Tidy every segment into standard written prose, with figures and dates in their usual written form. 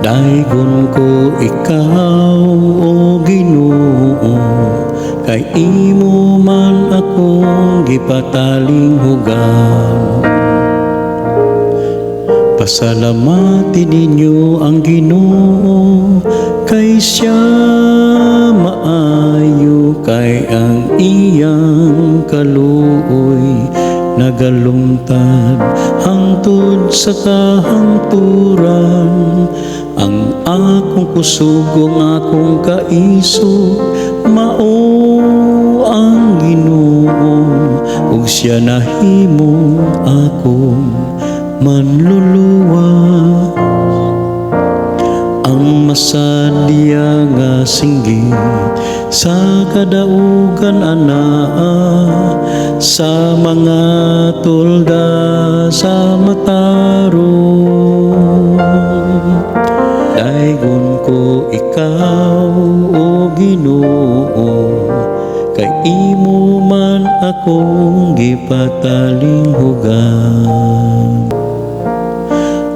Daygon ko ikaw, o Ginoo, kay imo man akong gipatalinghugan. Pasalamati ninyo ang Ginoo, kay siya maayo, kay ang iyang kaluoy nagalungtad hangtod sa kahangturan. Ang akong kusog ug akong kaisog mao ang Ginoo, ug siya nahimo akong manluluwas. Ang masadya nga singgit sa kadaugan anaa sa mga tolda sa matarong. Daygon ko ikaw, o Ginoo, kay imo man akong gipatalinghugan.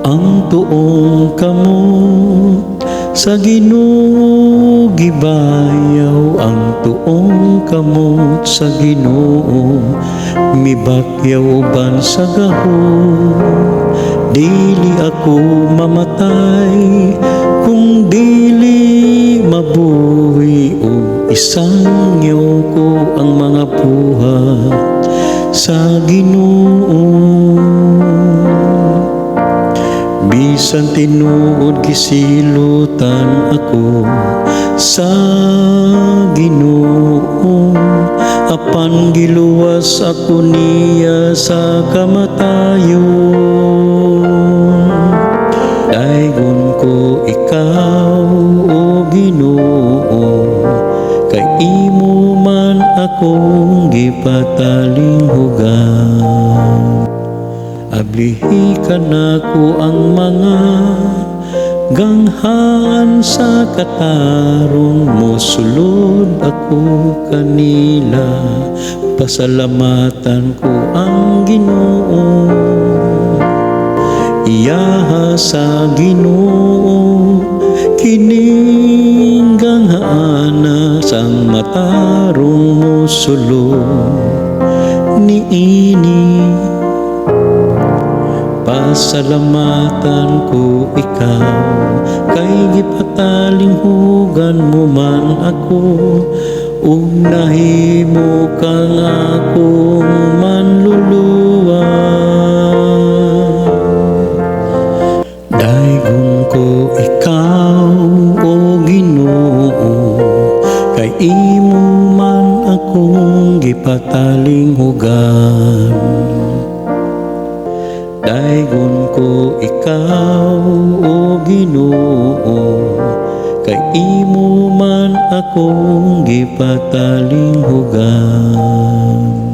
Ang tuong kamot sa Ginoo gibayaw, ang tuong kamot sa Ginoo mibakyaw uban sa gahom. Dili ako mamatay kung dili mabuhi ug isangyaw ko ang mga buhat sa Ginoo. Bisan tinuod gisilutan ako sa Ginoo, apan giluwas ako niya sa kamatayon. Daygon ko ikaw, o Ginoo, kay imo man akong gipatalinghugan. Ablihi kanako ang mga ganghaan sa katarong, mosulod ako kanila, pasalamatan ko ang Ginoo. Iyaha sa Ginoo kining ganghaana sang matarong mosulod niini. Pasalamatan ko ikaw kay gipatalinghugan mo man ako ug nahimo kang akong manluluwas. Daygon ko ikaw, o Ginoo, kay imo man akong gipatalinghugan. Daygon ko ikaw, o Ginoo, kay imo man akong gipatalinghugan.